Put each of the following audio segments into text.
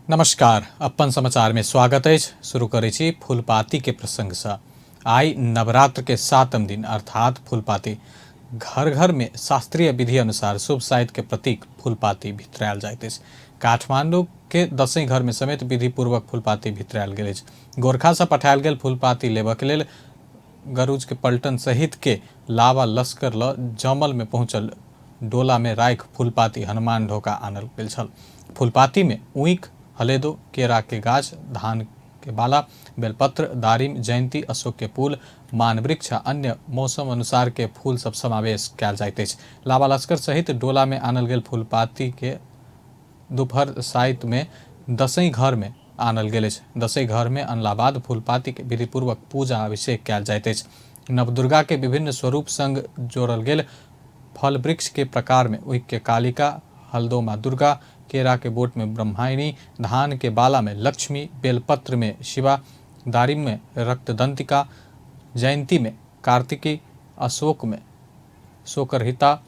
नमस्कार, अपन समाचार में स्वागत है। शुरू करे छी फूलपाती के प्रसंग से। आई नवरात्र के 7म दिन अर्थात फूलपाती। घर घर में शास्त्रीय विधि अनुसार शुभ साहित्य के प्रतीक फूलपाती भितरायल जाइत अछि। काठमांडू के दसैं घर में समेत विधि पूर्वक फूलपाती भितरायल गेल अछि। गोरखा से पठायल गेल फूलपाती लेबऽ के लेल गरुज के पलटन सहित के लावा लश्कर ल जमल में पहुंचल डोला में राखि फूलपाती हनुमान ढोका आनल गेल छल। फूलपाती में ऊख, हलेदो, केरा के गाछ, धान के बाला, बेलपत्र, दारिम, जयंती, अशोक के फूल, मान वृक्ष आ अन्य मौसम अनुसार के फूल सब समावेश कयल जाइत अछि। लावा लश्कर सहित डोला में आनल गेल फूलपाती के दोपहर साइत में दसैं घर में आनल गेल अछि। दसैं घर में अनला बाद फूलपाती के विधिपूर्वक पूजा अभिषेक कयल जाइत अछि। नवदुर्गा के विभिन्न स्वरूप संग जोड़ल गेल फल वृक्ष के प्रकार में ऊख के कालिका, हल्दो माँ दुर्गा, केरा के बोट में ब्रह्मायणी, धान के बाला में लक्ष्मी, बेलपत्र में शिवा, दारिम में रक्तदंतिका, जयंती में कार्तिकी, अशोक में शोकरहिता,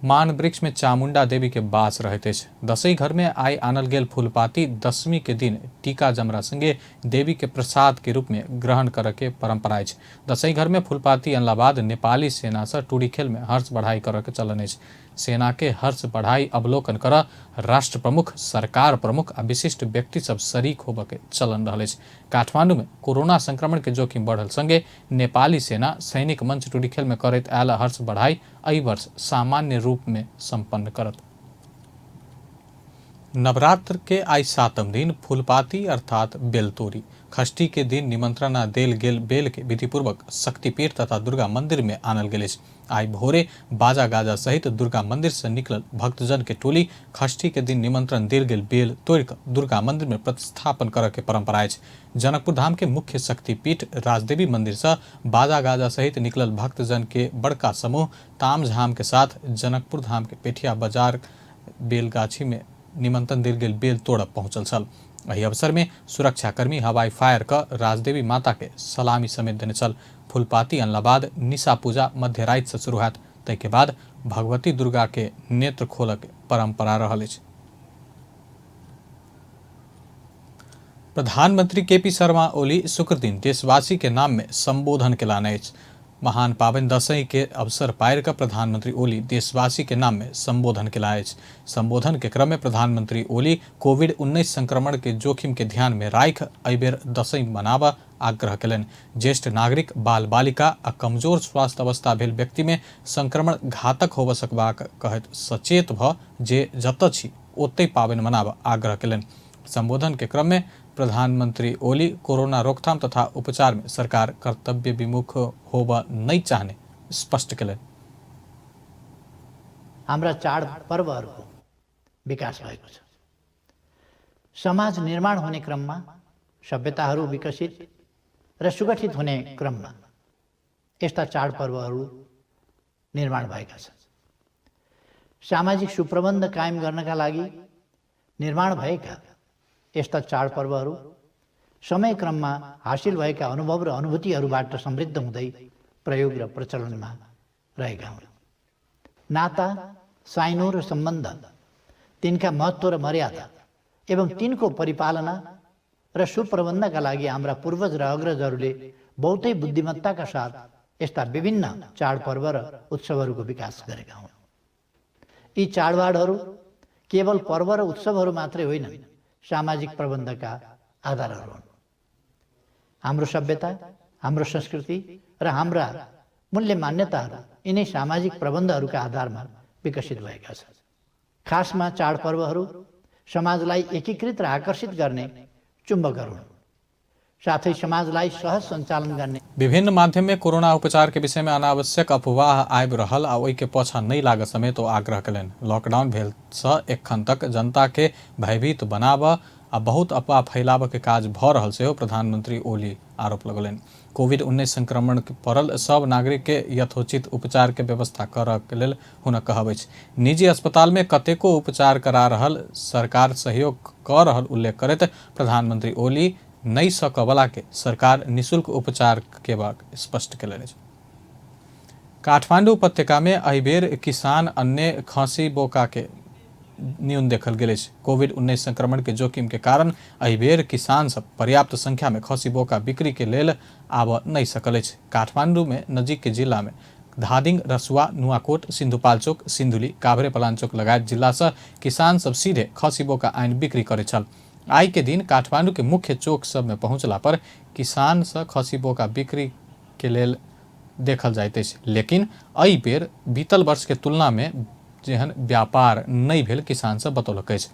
मान वृक्ष में चामुंडा देवी के वास रहैत अछि। दसैं घर में आई आनल गेल फूलपाती दशमी के दिन टीका जमरा संगे देवी के प्रसाद के रूप में ग्रहण करय के परंपरा अछि। दसैं घर में फूलपाती अनला बाद नेपाली सेना से टूरी खेल में हर्ष बढ़ाई करय के चलन अछि। सेना के हर्ष बढ़ाई अवलोकन करऽ राष्ट्र प्रमुख, सरकार प्रमुख आ विशिष्ट व्यक्ति सब शरीक होबऽ के चलन रहल अछि। काठमांडू में कोरोना संक्रमण के जोखिम बढ़ल संगे नेपाली सेना सैनिक मंच टूरी खेल में करैत आयल हर्ष बढ़ाई एहि वर्ष सामान्य रूप में संपन्न करत। नवरात्र के आई 7म दिन फूलपाती अर्थात बेलतोरी। षष्ठी के दिन निमंत्रण देल गेल बेल के विधिपूर्वक शक्तिपीठ तथा दुर्गा मंदिर में आनल गेल अछि। आई भोरे बाजा गाजा सहित दुर्गा मंदिर से निकलल भक्तजन के टोली षष्ठी के दिन निमंत्रण देल गेल बेल तोड़ कर दुर्गा मंदिर में प्रतिस्थापन करय के परंपरा अछि। जनकपुर धाम के मुख्य शक्तिपीठ राजदेवी मंदिर से बाजा गाजा सहित निकलल भक्तजन के बड़का समूह तामझाम के साथ जनकपुर धाम के पेठिया बाजार बेलगाछी में निमंत्रण देल गेल बेल तोड़ब पहुंचल छल। एहि अवसर में सुरक्षाकर्मी हवाई फायर क राजदेवी माता के सलामी समेत देने छल। फूलपाती अनला बाद निशा पूजा मध्य राति से शुरू होयत। तै के बाद भगवती दुर्गा के नेत्र खोलऽ के परंपरा रहल अछि। प्रधानमंत्री केपी शर्मा ओली शुक्र दिन देशवासी के नाम में संबोधन केलानि अछि। महान पावन दशैं के अवसर पायर कर प्रधानमंत्री ओली देशवासी के नाम में संबोधन केला अछि। संबोधन के क्रम में प्रधानमंत्री ओली कोविड-19 संक्रमण के जोखिम के ध्यान में राखि एहि बेर दशैं मनाबऽ आग्रह केलनि। ज्येष्ठ नागरिक, बाल बालिका आ कमजोर स्वास्थ्य अवस्था भेल व्यक्ति में संक्रमण घातक होबऽ सकबाक कहैत सचेत भऽ जे जतऽ छी ओतै पावनि मनाबऽ आग्रह केलनि। संबोधन के क्रम में प्रधानमंत्री ओली कोरोना रोकथाम तथा उपचार में सरकार कर्तव्य विमुख होबऽ नहीं चाहने स्पष्ट केलनि। हाम्रा चाडपर्वहरूको विकास भएको छ। समाज निर्माण हुने क्रममा, सभ्यताहरू विकसित र सुगठित हुने क्रममा यस्ता चाडपर्वहरू निर्माण भएका छन्। सामाजिक सुप्रबन्ध कायम गर्नका लागि निर्माण भएका यस्ता चाडपर्वहरू समय क्रममा हासिल भएका अनुभव र अनुभूतिहरूबाट समृद्ध हुँदै प्रयोग र प्रचलनमा रहेका हुन्। नाता, साइनो र सम्बन्ध, तिनका महत्त्व र मर्यादा एवं तिनको परिपालना र सुप्रबन्धका लागि हाम्रा पूर्वज र अग्रजहरूले बहुतै बुद्धिमत्ताका साथ यस्ता विभिन्न चाडपर्व र उत्सवहरूको विकास गरेका हुन्। यी चाडबाडहरू केवल पर्व र उत्सवहरू मात्रै होइनन्, सामाजिक प्रबन्धका आधारहरू हुन्। हाम्रो सभ्यता, हाम्रो संस्कृति र हाम्रा मूल्य मान्यताहरू यिनै सामाजिक प्रबन्धहरूका आधारमा विकसित भएका छन्। खासमा चाडपर्वहरू समाजलाई एकीकृत र आकर्षित गर्ने चुम्बकहरू हुन्, साथै समाजलाई सहज सञ्चालन गर्ने। विभिन्न माध्यम में कोरोना उपचार के विषय में अनावश्यक अफवाह आबि रहल आ ओहि के पाछा नहीं लागऽ समेत ओ आग्रह केलनि। लॉकडाउन भेल सँ एखन तक जनता के भयभीत बनाबऽ आ बहुत अफवाह फैलाबऽ के काज भऽ रहल सेहो प्रधानमंत्री ओली आरोप लगौलनि। कोविड-19 संक्रमण पड़ल सब नागरिक के यथोचित उपचार के व्यवस्था करऽ के लेल हुनक कहब अछि। निजी अस्पताल में कतेको उपचार करा रहल सरकार सहयोग कऽ रहल उल्लेख करैत प्रधानमंत्री ओली नहीं सकऽ वाला के सरकार निःशुल्क उपचार केबाक स्पष्ट केलनि अछि। काठमांडू उपत्यका में एहि बेर किसान अन्य खसी बोका के न्यून देखल गेल अछि। कोविड-19 संक्रमण के जोखिम के कारण एहि बेर किसान सब पर्याप्त संख्या में खसी बोका बिक्री के लेल आब नहीं सकल अछि। काठमांडू में नजीक के जिला में धादिङ, रसुवा, नुवाकोट, सिन्धुपाल्चोक, सिन्धुली, काभ्रेपलाञ्चोक लगायत जिला से किसान सब सीधे खसी बोका आनि बिक्री करे छल। आई के दिन काठमांडू के मुख्य चौक सब में पहुंचला पर किसान से खसी बोका बिक्री के लेल देखल जाइत अछि, लेकिन एहि बेर बीतल वर्ष के तुलना में जेहन व्यापार नहीं भेल किसान सब बतौलक अछि।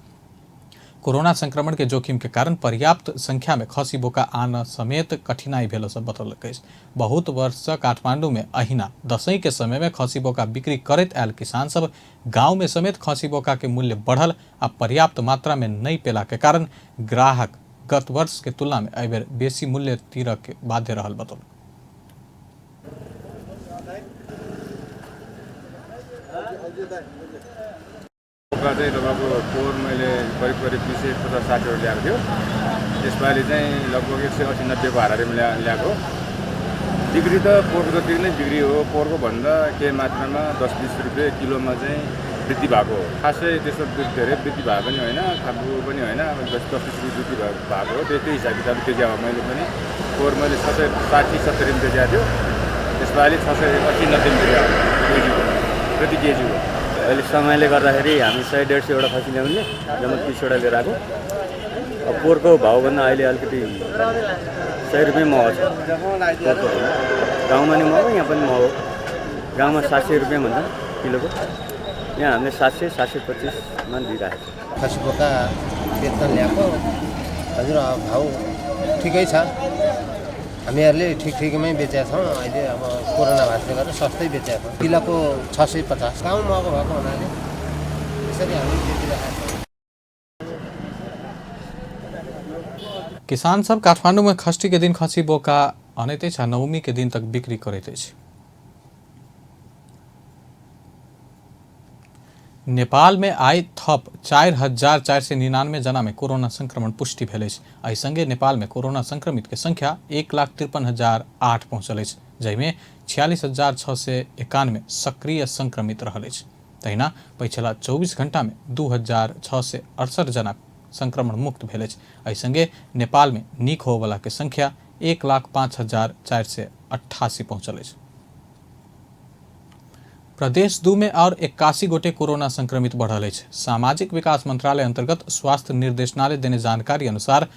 कोरोना संक्रमण के जोखिम के कारण पर्याप्त संख्या में खसी बोका आन समेत कठिनाई भेल सब बतौलक अछि। बहुत वर्ष से काठमांडू में अहिना दशई के समय में खसी बोका बिक्री करैत आयल किसान सब गांव में समेत खसी बोका के मूल्य बढ़ल आ पर्याप्त मात्रा में नहीं पेला के कारण ग्राहक गत वर्ष के तुलना में एहि बेर बेसी मूल्य तीरक के बाध्य रहल बतौलक। बोका चाहिँ तपाईँको पोहोर मैले करिब 250-60 ल्याएको थियो। यसपालि चाहिँ लगभग 180-90 हारारीमा ल्याएको। बिक्री त पोहोरको जति नै बिक्री हो। पोहोरको भन्दा केही मात्रामा 10-20 रुपियाँ किलोमा चाहिँ वृद्धि भएको हो। खासै त्यस्तो धेरै वृद्धि भएको पनि होइन, खालको पनि होइन, 10-20 रुपियाँ वृद्धि भएको हो। त्यही हिसाब किताब केजी अब मैले पनि पोहोर मैले 60-70 रुपियाँ ल्याएको थियो। यसपालि 680-90 रुपियाँ प्रति केजी हो। अहिले समयले गर्दाखेरि हामी 100-150 खसी ल्याउने, जम्मा 30 लिएर आएको। अब पोहोरको भाउभन्दा अहिले अलिकति 100 रुपियाँ महँगो छ। गाउँमा नि महँगो, यहाँ पनि महँगो। गाउँमा 700 रुपियाँ भन्छ किलोको, यहाँ हामीले 700-725मा दिइरहेको छ। खसी बोका बेच्न ल्याएको हजुर, भाउ ठिकै छ। हामीहरूले ठिकमै बेचेका छौँ। अहिले अब कोरोना भएकोले गर्दा सस्तै बेचेका छौँ। किलोको 650। गाउँ महँगो भएको हुनाले यसरी हामी बेचिरहेका छौँ। किसान सब काठमांडू में षष्ठी के दिन खसी बोका अनैत अछि आ नवमी के दिन तक बिक्री करैत अछि। नेपाल में आई थप 4,499 जना में कोरोना संक्रमण पुष्टि भेल अछि। एहि संगे नेपाल में कोरोना संक्रमित के संख्या 1,53,008 पहुंचल अछि, जाहिमे 46,691 सक्रिय संक्रमित रहल अछि। तहिना पछिला 24 घंटा में 2,668 जना संक्रमण मुक्त भेल अछि। एहि संगे नेपाल में नीक होबला के संख्या 1,05,488 पहुंचल अछि। प्रदेश 2 में और 81 गोटे कोरोना संक्रमित बढ़ल अछि। सामाजिक विकास मंत्रालय अंतर्गत स्वास्थ्य निर्देशनालय देने जानकारी अनुसार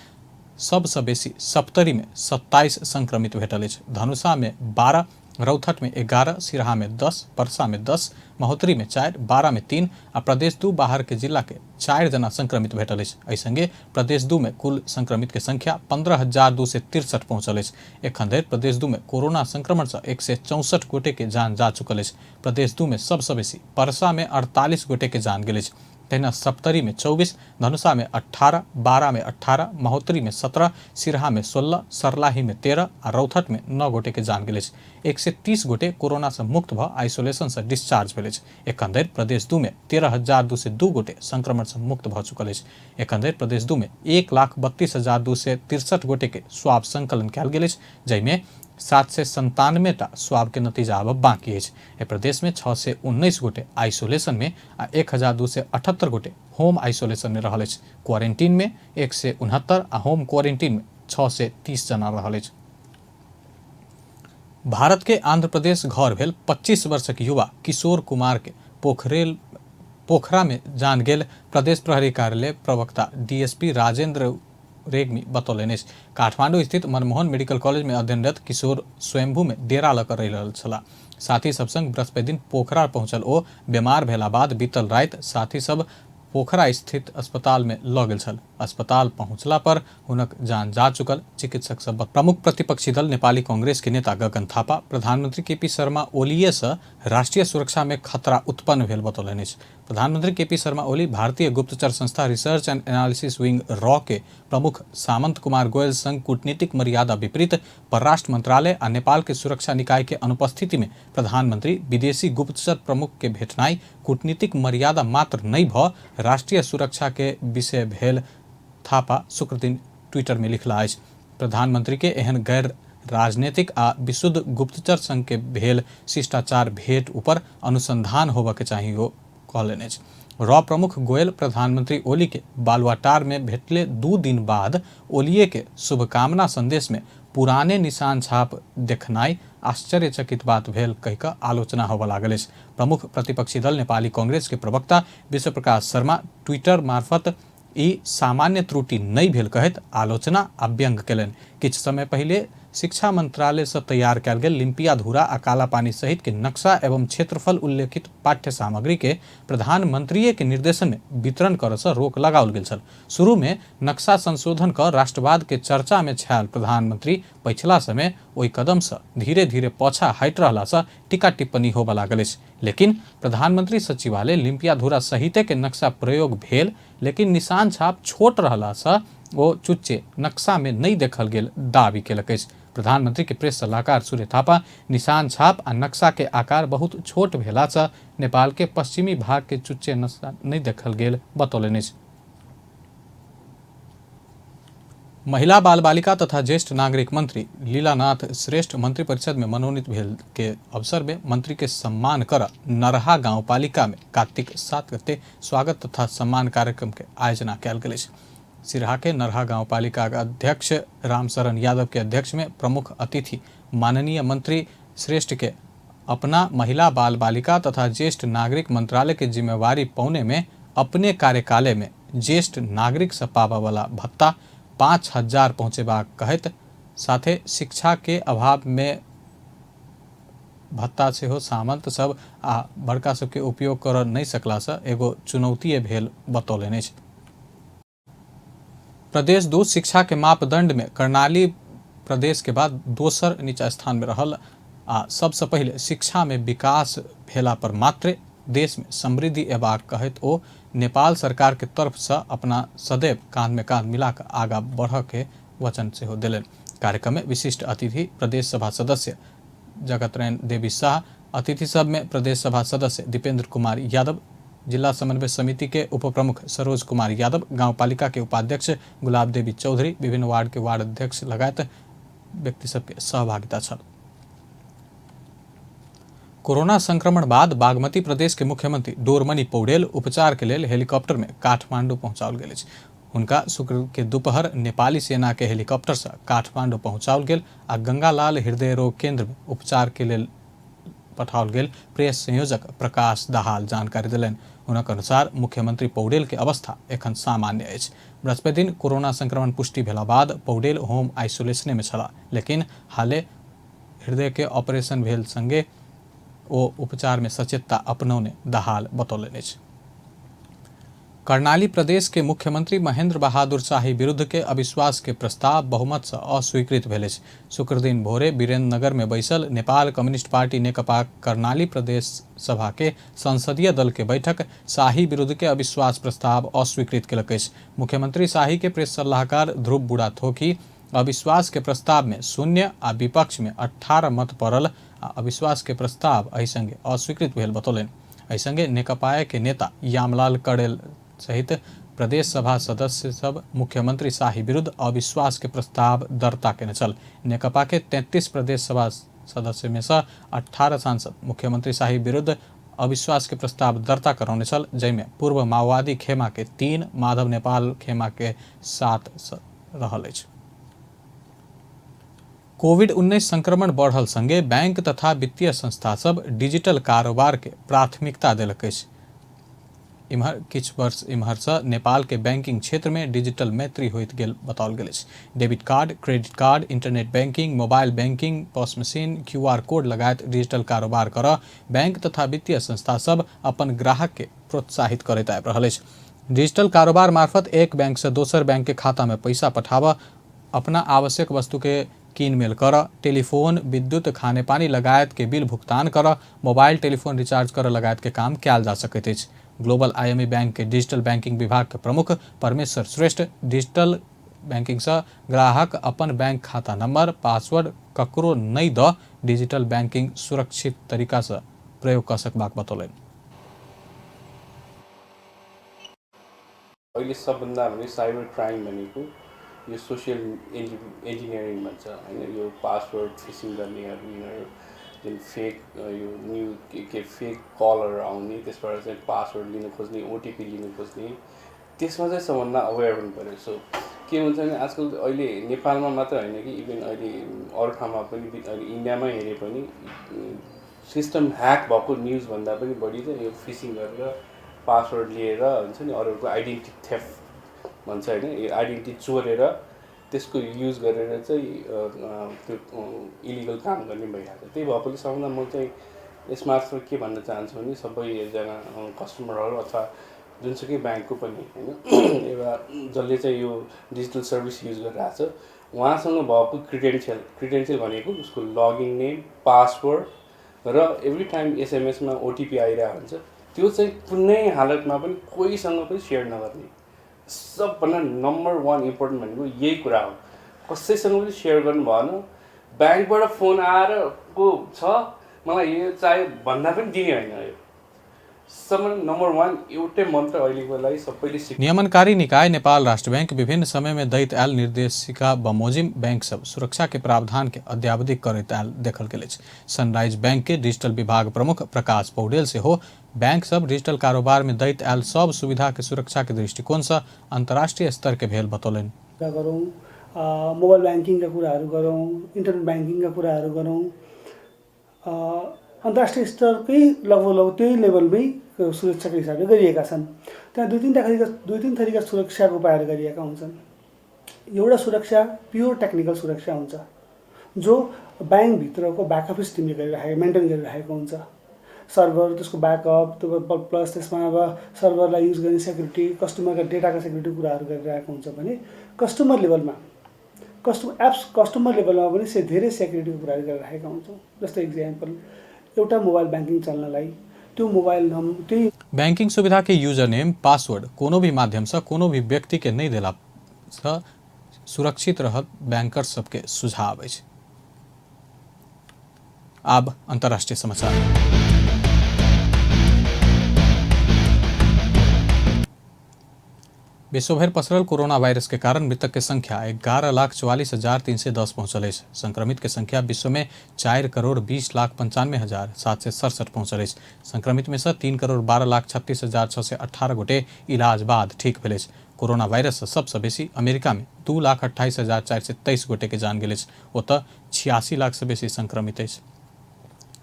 सबसे बेसी सप्तरी में 27 संक्रमित भेटल अछि। धनुषा में 12, रौथट में 11, सिराहा में 10, पर्सा में 10, महोत्तरी में 4, बारा में 3 आ प्रदेश 2 बाहर के जिला के 4 जना संक्रमित भेटल अछि। एहि संगे प्रदेश 2 में कुल संक्रमित के संख्या 15,263 पहुंचल अछि। एखन धरि प्रदेश 2 में कोरोना संक्रमण से 164 गोटे के जान जा चुकल अछि। प्रदेश 2 में सबसे बेसी पर्सा में 48 गोटे के जान गेल अछि। तहिना सप्तरी में 24, धनुषा में 18, बारा में 18, महोत्तरी में 17, सिराहा में 16, सर्लाही में 13 आ रौथट में 9 गोटे के जान गेल अछि। 130 गोटे कोरोना से मुक्त भ आइसोलेशन से डिस्चार्ज भेल अछि। एखन धरि प्रदेश 2 में 13,202 गोटे संक्रमण से मुक्त भ चुकल अछि। एखन धरि प्रदेश 2 में 1,32,263 गोटे के स्वाब संकलन कयल गेल अछि, जाहिमे 797 स्वाब के नतीजा अब बाकी अछि। प्रदेश में 619 गोटे आइसोलेशन में आ 1,278 गोटे होम आइसोलेशन में रहल अछि। क्वारंटीन में 169 आ होम क्वारंटीन में 630 जना रहल अछि। भारत के आंध्र प्रदेश घर भेल 25 वर्षक युवा किशोर कुमार के पोखरा में जान गेल प्रदेश प्रहरी कार्यालय प्रवक्ता डीएसपी राजेंद्र रेग्मी बतौलनि अछि। काठमांडू स्थित मनमोहन मेडिकल कॉलेज में अध्ययनरत किशोर स्वयंभू में डेरा लऽ कऽ रहि रहल छलाह। साथी सब संग बृहस्पति दिन पोखरा पहुंचल ओ बीमार भेला बाद बीतल राति साथी सब पोखरा स्थित अस्पताल में लऽ गेल छल। अस्पताल पहुंचला पर हुनक जान जा चुकल चिकित्सक सब। प्रमुख प्रतिपक्षी दल नेपाली कांग्रेस के नेता गगन थापा प्रधानमंत्री केपी शर्मा ओली से राष्ट्रीय सुरक्षा में खतरा उत्पन्न भेल बतौलनि अछि। प्रधानमंत्री केपी शर्मा ओली भारतीय गुप्तचर संस्था research and analysis wing raw के प्रमुख सामंत कुमार गोयल संग कूटनीतिक मर्यादा विपरीत परराष्ट्र मंत्रालय आ नेपाल के सुरक्षा निकाय के अनुपस्थिति में प्रधानमंत्री विदेशी गुप्तचर प्रमुख के भेटनाई कूटनीतिक मर्यादा मात्र नहीं भ राष्ट्रीय सुरक्षा के विषय भेल थापा शुक्र दिन ट्विटर में लिखला अछि। प्रधानमंत्री के एहन गैर राजनीतिक आ विशुद्ध गुप्तचर संघ के भेल शिष्टाचार भेंट ऊपर अनुसंधान होबय के चाहिए कहलनि अछि। र प्रमुख गोयल प्रधानमंत्री ओली के बालुआटार में भेटले 2 दिन बाद ओलिए के शुभकामना संदेश में पुराने निशान छाप देखनाई आश्चर्यचकित बात भेल कहिकऽ आलोचना होबऽ लागल अछि। प्रमुख प्रतिपक्षी दल नेपाली कांग्रेस के प्रवक्ता विश्व प्रकाश शर्मा ट्विटर मार्फत ई सामान्य त्रुटि नहि भेल कहैत आलोचना आ व्यंग केलनि। किछु समय पहिले शिक्षा मंत्रालय से तैयार कयल गेल लिम्पिया धुरा आ काला पानी सहित के नक्शा एवं क्षेत्रफल उल्लेखित पाठ्य सामग्री के प्रधानमंत्री के निर्देशन में वितरण करऽ से रोक लगाओल गेल छल। शुरू में नक्शा संशोधन कर राष्ट्रवाद के चर्चा में छायल प्रधानमंत्री पछिला समय ओहि कदम से धीरे धीरे पाछा हटि रहला से टीका टिप्पणी होबऽ लागल अछि। लेकिन प्रधानमंत्री सचिवालय लिम्पिया धुरा सहित के नक्शा प्रयोग भेल, लेकिन निशान छाप छोट रहला से ओ चुच्चे नक्शा में नहीं देखल गेल दावी केलक अछि। प्रधानमंत्री के प्रेस सलाहकार सूर्य थापा निशान छाप आ नक्शा के आकार बहुत छोट भेला से नेपाल के पश्चिमी भाग के चुच्चे नक्शा नहीं देखल गेल बतौलनि अछि। महिला बाल बालिका तथा ज्येष्ठ नागरिक मंत्री लीलानाथ श्रेष्ठ मंत्रिपरिषद में मनोनीत भेल के अवसर में मंत्री के सम्मान कर नरहा गांवपालिका में कार्तिक 7 गते स्वागत तथा सम्मान कार्यक्रम के आयोजना कयल गेल अछि। सिरहा के नरहा गांवपालिका अध्यक्ष रामशरण यादव के अध्यक्ष में प्रमुख अतिथि माननीय मंत्री श्रेष्ठ के अपना महिला बाल बालिका तथा ज्येष्ठ नागरिक मंत्रालय के जिम्मेवारी पौने में अपने कार्यकाल में ज्येष्ठ नागरिक से पाबऽ वाला भत्ता 5,000 पहुँचेबाक कहैत साथे शिक्षा के अभाव में भत्ता सेहो सामंत सब आ बड़का सबके उपयोग कर नहीं सकला से एगो चुनौती भेल बतौलनि अछि। प्रदेश 2 शिक्षा के मापदंड में कर्णाली प्रदेश के बाद दोसर नीचा स्थान में रहल आ सबसे पहले शिक्षा में विकास भेला पर मात्र देश में समृद्धि एबाक कहैत ओ नेपाल सरकार के तरफ से अपना सदैव कांध में कांध मिलाकर आगा बढ़ के वचन सेहो देलनि। कार्यक्रम में विशिष्ट अतिथि प्रदेश सभा सदस्य जगतरायन देवी शाह, अतिथि सब में प्रदेश सभा सदस्य दीपेंद्र कुमार यादव, जिला समन्वय समिति के उप प्रमुख सरोज कुमार यादव, गांवपालिका के उपाध्यक्ष गुलाब देवी चौधरी, विभिन्न वार्ड के वार्ड अध्यक्ष लगायत व्यक्ति सबके सहभागिता छल। कोरोना संक्रमण बाद बागमती प्रदेश के मुख्यमंत्री डोरमणि पौडेल उपचार के लेल हेलीकॉप्टर में काठमांडू पहुंचाओल गेल अछि। हुनका शुक्र के दोपहर नेपाली सेना के हेलीकॉप्टर से काठमांडू पहुंचाओल गेल आ गंगालाल हृदय रोग केंद्र में उपचार के लेल पठाओल गेल प्रेस संयोजक प्रकाश दाहाल जानकारी दिलनि। हुनक अनुसार मुख्यमंत्री पौडेल के अवस्था एखन सामान्य अछि। बृहस्पति दिन कोरोना संक्रमण पुष्टि भेला बाद पौडेल होम आइसोलेशन में छला, लेकिन हाले हृदय के ऑपरेशन भेल संगे ओ उपचार में सचेतता अपनौने दाहाल बतौलनि अछि। कर्णाली प्रदेश के मुख्यमंत्री महेंद्र बहादुर शाही विरुद्ध के अविश्वास के प्रस्ताव बहुमत से अस्वीकृत भेल अछि। शुक्र दिन भोरे वीरेंद्र नगर में बैसल नेपाल कम्युनिस्ट पार्टी नेकपा कर्णाली प्रदेश सभा के संसदीय दल के बैठक शाही विरुद्ध के अविश्वास प्रस्ताव अस्वीकृत केलक अछि। मुख्यमंत्री शाही के प्रेस सलाहकार ध्रुव बुढ़ाथोकी अविश्वास के प्रस्ताव में 0 आ विपक्ष में 18 मत पड़ल आ अविश्वास के प्रस्ताव एहि संगे अस्वीकृत भेल बतौलनि। एहि संगे नेकपा के नेता यामलाल कड़ेल सहित प्रदेश सभा सदस्य सब मुख्यमंत्री शाही विरुद्ध अविश्वास के प्रस्ताव दर्ता केने छल। नेकपा के 33 प्रदेश सभा सदस्य में से 18 सांसद मुख्यमंत्री शाही विरुद्ध अविश्वास के प्रस्ताव दर्ता करौने छल, जैमे पूर्व माओवादी खेमा के 3, माधव नेपाल खेमा के 7 रहल अछि। कोविड-19 संक्रमण बढ़ल संगे बैंक तथा वित्तीय संस्था सब डिजिटल कारोबार के प्राथमिकता देलक अछि। इम्हर किछु वर्ष इम्हर से नेपाल के बैंकिंग क्षेत्र में डिजिटल मैत्री होइत गेल बताओल गेल अछि। Debit card, credit card, internet banking, mobile banking, POS machine, QR code लगायत डिजिटल कारोबार कर बैंक तथा वित्तीय संस्था सब अपन ग्राहक के प्रोत्साहित करैत आबि रहल अछि। डिजिटल कारोबार मार्फत एक बैंक से दोसर बैंक के खाता में पैसा पठाबऽ, अपना आवश्यक वस्तु के कीनमेल कर, टेलीफोन, विद्युत, खाने पानी लगायत के बिल भुगतान कर, मोबाइल टेलीफोन रिचार्ज कर लगायत के काम कयल जा सकैत अछि। ग्लोबल IME बैंक के डिजिटल बैंकिंग विभाग के प्रमुख परमेश्वर श्रेष्ठ डिजिटल बैंकिंग से ग्राहक अपन बैंक खाता नंबर, पासवर्ड ककरो नहीं द डिजिटल बैंकिंग सुरक्षित तरीका से प्रयोग कर सकबाक बतौलनि। अहिले सबभन्दा भने साइबर क्राइम भनेको यो सोसियल इन्जिनियरिङ भन्छ हैन, यो पासवर्ड फिसिङ गर्नेहरू, यिनीहरू जुन फेक यो न्यू के फेक कलहरू आउने त्यसबाट चाहिँ पासवर्ड लिन खोज्ने ओटिपी लिन खोज्ने त्यसमा चाहिँ सबभन्दा अवेर हुनु पऱ्यो। सो के हुन्छ भने आजकल अहिले नेपालमा मात्र होइन कि इभन अहिले अरू ठाउँमा पनि अहिले इन्डियामै हेरे पनि सिस्टम ह्याक भएको न्युजभन्दा पनि बढी चाहिँ यो फिसिङ गरेर पासवर्ड लिएर हुन्छ नि अरूको आइडेन्टिटी थेफ्ट भन्छ होइन, यो आइडेन्टिटी चोरेर त्यसको युज गरेर चाहिँ त्यो इलिगल काम गर्ने भइरहेको छ। त्यही भएकोले सबभन्दा म चाहिँ यसमार्फत के भन्न चाहन्छु भने सबैजना कस्टमरहरू अथवा जुनसुकै ब्याङ्कको पनि होइन एउटा जसले चाहिँ यो डिजिटल सर्भिस युज गरिरहेको छ उहाँसँग भएको क्रिडेन्सियल भनेको उसको लगइन नेम, पासवर्ड र एभ्री टाइम एसएमएसमा ओटिपी आइरहेको हुन्छ, त्यो चाहिँ कुनै हालतमा पनि कोहीसँग पनि सेयर नगर्ने। सबभन्दा नम्बर 1 इम्पोर्टेन्ट भनेको यही कुरा हो। कसैसँग पनि सेयर गर्नु भएन। ब्याङ्कबाट फोन आएर को छ मलाई यो चाहियो भन्दा पनि दिने होइन। यो सबभन्दा नम्बर 1 एउटै मन्त्र अहिलेको लागि सबैले सिक। नियमनकारी निकाय नेपाल राष्ट्र बैंक विभिन्न समय में दैत आयल निर्देशिका बमोजिम बैंक सब सुरक्षा के प्रावधान के अद्यावधिक करैत आयल देखल गेल अछि। सनराइज बैंक के डिजिटल विभाग प्रमुख प्रकाश पौडेल से हो बैंक सब डिजिटल कारोबार में दैत आयल सब सुविधा के सुरक्षा के दृष्टिकोण से अंतर्राष्ट्रीय स्तर के भेल बतौलन। मोबाइल बैंकिङका कुराहरू गरौँ, इन्टरनेट बैंकिङका कुराहरू गरौँ, अन्तर्राष्ट्रिय स्तरकै लगभग त्यही लेभलमै सुरक्षाको हिसाबले गरिएका छन्। त्यहाँ दुई तीन थरीका सुरक्षाको उपायहरू गरिएका हुन्छन्। एउटा सुरक्षा प्योर टेक्निकल सुरक्षा हुन्छ जो ब्याङ्कभित्रको ब्याक अफिस टिमले मेन्टेन गरिरहेको हुन्छ। सर्भर, त्यसको ब्याकअप, प्लस त्यसमा अब सर्भरलाई युज गर्ने सेक्युरिटी, कस्टमरका डेटाका सेक्युरिटी कुराहरू गरिरहेको हुन्छ भने कस्टमर लेभलमा पनि धेरै सेक्युरिटीको कुराहरू गरिरहेका हुन्छौँ। जस्तै इक्जाम्पल एउटा मोबाइल बैंकिङ चल्नलाई त्यो मोबाइल नम्बर त्यही बैंकिंग सुविधा के यूजर नेम पासवर्ड कोनो भी माध्यम से कोनो भी व्यक्ति के नहीं देला से सुरक्षित रहत बैंकर सबके सुझाव अछि। अब अंतर्राष्ट्रीय समाचार। विश्वभर पसरल कोरोना वायरस के कारण मृतक के संख्या 11,44,310 पहुंचल है। संक्रमित के संख्या विश्व में 4,20,95,767 पहुंचल है। संक्रमित में से 3,12,36,618 गोटे इलाज बाद ठीक भेल। कोरोना वायरस सबसे बेसी अमेरिका में 2,28,423 गोटे के जान गेल। ओतऽ 86 लाख से बेसी संक्रमित है।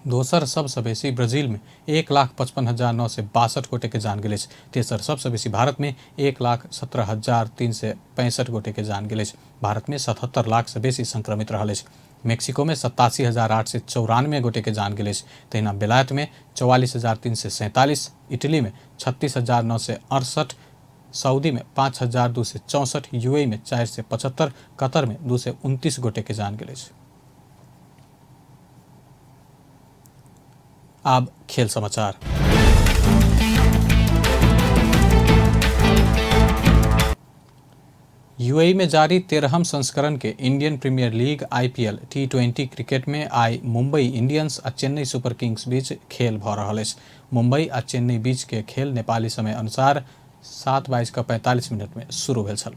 दोसर सबसे बेसी ब्राजील में 1,55,962 गोटे के जान गेल। तेसर सबसे बेसी भारत में 1,17,365 गोटे के जान गेल। भारत में 77 लाख से बेसी संक्रमित रहल। मेक्सिको में 87,894 गोटे के जान गेल। तहिना बेलायत में 44,347, इटली में 36,968, सऊदी में 5,264, यूएई में 475, कतर में 229 गोटे के जान गेल। अब खेल समाचार। यूएई में जारी 13वें संस्करण के Indian premier league IPL T20 cricket में आई मुंबई इंडियंस आ चेन्नई सुपर किंग्स बीच खेल भ रहल अछि। मुंबई आ चेन्नई बीच के खेल नेपाली समय अनुसार 7:45 में शुरू भेल छल।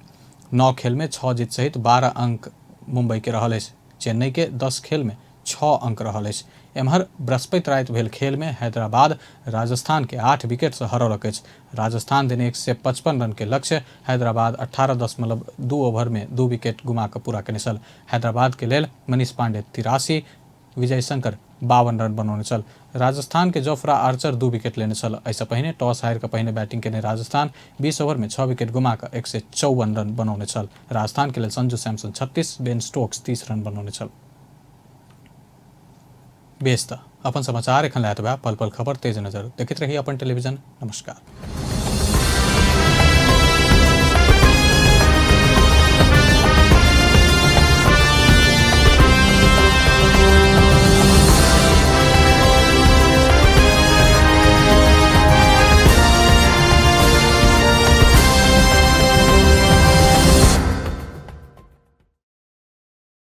9 खेल में 6 जीत सहित 12 अंक मुंबई के रहल अछि। चेन्नई के 10 खेल में 6 अंक रहल अछि। एम्हर बृहस्पति राति भेल खेल में हैदराबाद राजस्थान के 8 विकेट से हरौलक अछि। राजस्थान देने 155 रन के लक्ष्य हैदराबाद 18.2 ओवर में 2 विकेट गुमा कर पूरा केने छल। हैदराबाद के लेल मनीष पांडे 83, विजय शंकर 52 रन बनौने छल। राजस्थान के जोफ्रा आर्चर 2 विकेट लेने छल। ऐसा पहिने टॉस हार कर पहिने बैटिंग केने राजस्थान 20 ओवर में 6 विकेट गुमा कर 154 रन बनौने छल। राजस्थान के लेल संजू सैमसन 36, बेन स्टोक्स 30 रन बनौने छल। बेस्ता अपन समाचार एखन लायत बा पल पल खबर तेज नजर देखित रही अपन टेलीविजन। नमस्कार।